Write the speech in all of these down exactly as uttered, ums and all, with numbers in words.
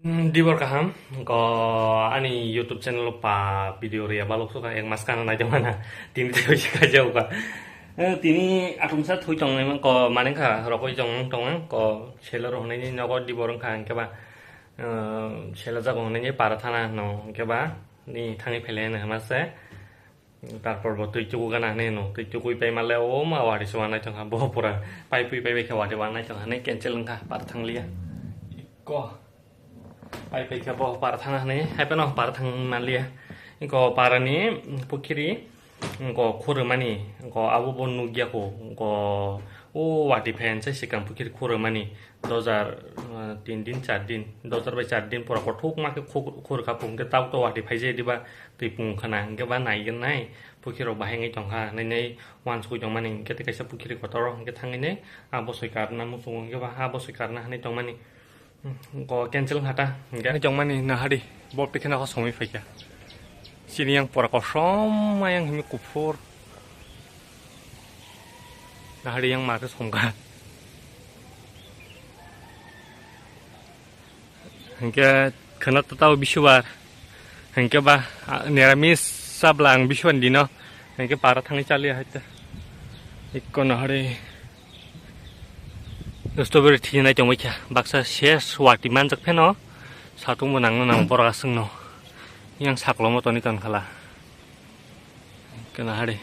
Hmm, dibor kaham, ko ani YouTube channel o pa video ria balok suka ek mas kana nai jama na, tini twi hoise kaja uka. Eh, tini atumsa thui tong nai ko maning kha, rokoi tong tong ko selo rok nai nogo dibor wngkha hingke ba, eh, selo jago nai para thana no hingke ba ni thangwi phele na hama se. Tarpor bo twi chuku gana hinwi no, twi chukui pai male o ma wari se wanai tongkha, bo pura pai pui pai bai khe wari wanai tongkha, hinwi cancel wngkha, par thangliya. Ko pai pai khe bo par thang hinwi, hai phano par thang manliya. Ko parani pukhiri, ko khurumani, ko abo bo nukya ko, ko o wati phayan se sikang pukhiri khurumani. Dojar, ah, tin din, char din, dojar bai char din pora kothok ma khe khuk-, khur kha phung khe tabuk to wati phai jai diba twi pung khana hingke ba nai gen nai pukhiri rok bahai wngwi tong kha hinwi nai uansukwi tong mani hingke tei kaisa pukhiri kotor o hingke thangwi nai ah bosoi karna muchungo hingke ba ah bosoi karna hinwi tong mani. Hmm, go cancel wngkha ta hingke tong mani nahari bo pikhe nokho songwi phai kha chini yang pora kosom ayang hinwi kuphur. Nahari yang ma khe songkha. Hingke khwna tata o bisubar. Hingke ba, a, niramis sabla ang bisubar dino. Hingke para thangwi chaliya hai ta. Ikko nahari. Strawberry thwi nai tongbai kha. Baksa ses wati manjak pheno. Satung bo nangno nang borok aswkno. Yang saklo mo toni tong khala. Kena hari.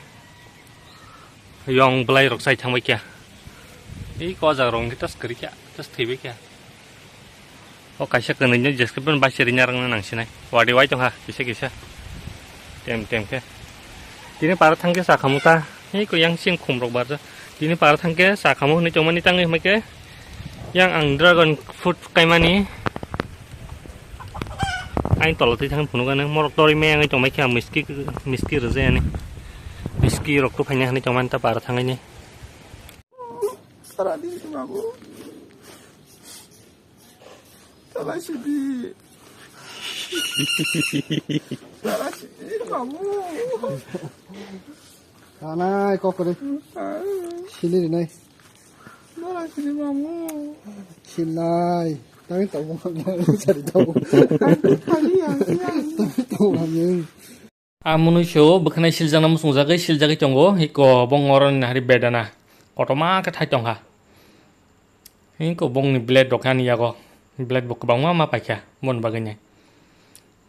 Yong belai rok chai thangbai kya. Ei ko jaga rong tas kari kya, tas thwi bai kya. O kaisa kwnwi no jeske ben bai seri nyarang nang sinai. Wadi wai tong ha, kisa kisa. Tem tem khe. Tini para thang khe sa khamu ta. Ei ko yang sing khum rok barja. Tini para thang khe sa khamu hwnwi tongmani tangwi hwnba khe. Yang ang dragon fruit kaimani. Ain tola twi thang phunuk ani morok tori me ang tongmai khe ang miski, miski rwjai ani. Miski rok to phaina hinwi tongmani ta para thangani. Sara di babu. Sara sidi. Sara sidi babu. Tanai kokore. Sili rinai. Sili mamu. Silai. Tang tong mo sari tong. Kali ya, ya. Tang tong mo. Amunui so bwkhanai siljakna muchungjagwi siljagwi tongo. Hiko bong oro ni hari bedana. Kotorma khe thai tongkha. Hiko bongni blade rok ani yago. Blade bo kwbangma ma paikha. Bon bagwi nai.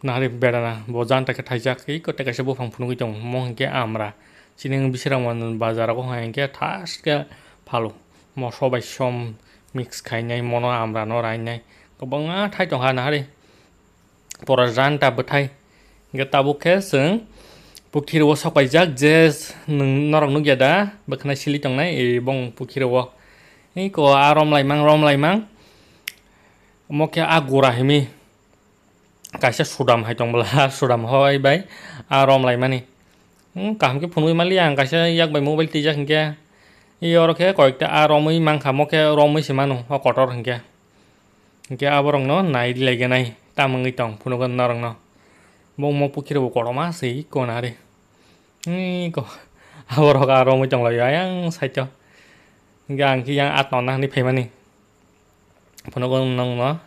Nahari berana bo janta khe thaijak, iko tei kaisa buphang phunugwi tongo, omo hinkhe amra. Chini bisirang bazar o hai hinkhe thas khe phalo. Moso bai som mix khainai, mono amra no rainai. Kwbangma thai tongkha nahari. Pora janta bwthai. Hinkhe tabuk khe chwng pukhiri o sok paijak, je nwng norok nukya da, bwkhwnai sili tongnai, e bong pukhiri o. Iko a romlaimang, romlaimang. Omo khe a gura himi. Kaisa sudam hai tong bwla, sudam hoi bai, ah, rom laimani. Hmm, kaham khe phunugwi manliya ang kaisa yak bai mobile twijak hinkhe. Iyoro khe koyekta ah romwi mankha, mo khe romwi se mano, o kotor hinkhe. Hinkhe aborokno nai laigenai, tamo wngwi tong, phunugo norokno. Bo mo pukhirok bo kotorma se iko nari. Hmm, ko, aborok ah romwi tonglaio ayang side o. Hinkhe ang khe yang atma nahani phaimani. Phunugo nongno.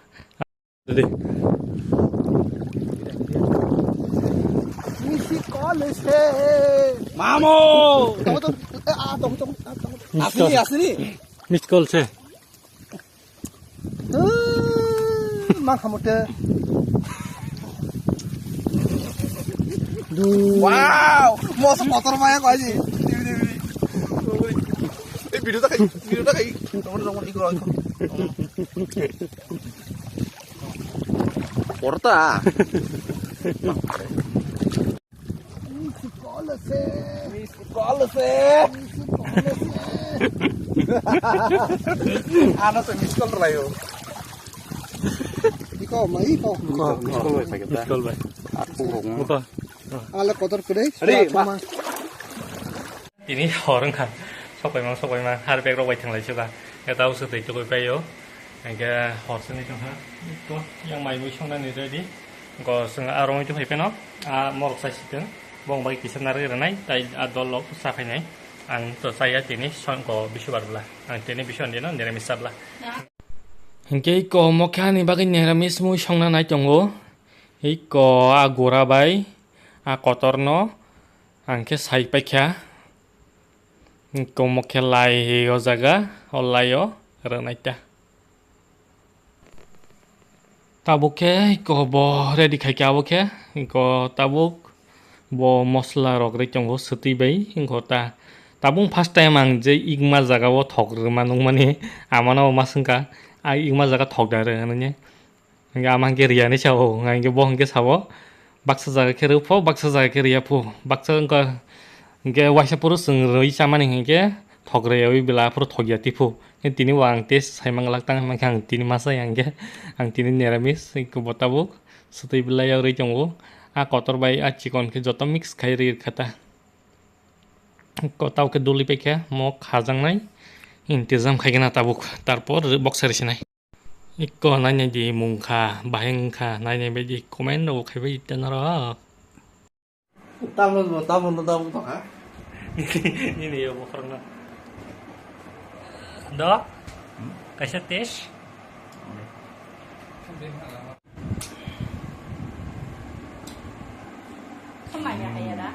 Dede. Misi call se. Mamo! Tong, tong, ah, tong, tong, ah, tong. Miss call. Asli, asli. Miss call se. Eh, ma khamote. Du. Wow! Moso motor maya ko aji. Dibi, dibi, dibi. Eh, video ta khai, video ta khai. Tong, tong, tong, ikro, ikro. Porta. Miss call se. Miss call se. Ano se miss call layo. Iko ma iko. Miss call bai sakit. Miss call bai. Aku rong. Buka. Ale kotor kede. Ready, ma. Tini hor wngkha, sokpaimang, sokpaimang, har bag rok bai thang lai suka. Eta usu twi tugui paio. Hingke hor sini tongkha. To, yang mai mui songnani ready. Go song a romoi tu phai peno. A morok sai siteng. Bong bai kisa narwk rwnai, tai a dol lok sa phainai. Ang to chaya tini son go bisubar bwla. Ang tini bisubar dino niramis sa bwla. Hinkhe iko mokhe ani bagwi niramis mui songna nai tongo. Iko a gura bai a kotorno ang khe sai paikha. Iko mokhe lai o jaga, o lai o rwnai ta. Tabuk khe iko bo ready khai khe abo khe, iko tabuk bo mosla rok ri tongo swtwi bai, iko ta tabuk first time ang je ikma jaga o thok rwma nukmani amano ma swngkha, a ikma jaga thok da rw hinwi. Hingke ama hingke riya ni sao, hingke bo hingke sao, baksa jaga khe rw pho, baksa jaga khe riya pho, baksa wngkha hingke waisa phuru chwng rwi chamani hingke thok rwyaui bela aphuru thok ya tiphu. Tini bo ang test sai manglak tang hingke ang tini masa ya hingke ang tini niramis hingke bo tabuk swtwi belai ya rwi tongo. A kotor bai a chikon khe joto mix khai rwi rwkha ta. Ko tau khe duli pai khe mo khajaknai intijam khai khe na tabuk, tarpor boksa rw sinai. Iko nainai di mungkha, bahai wngkha, nainai bai di comment rok khai bai di norok. Tamo bo, tamo no tamo tongkha. Nini yo bokhorok no. Do? Kaisa test? Kemana ya da?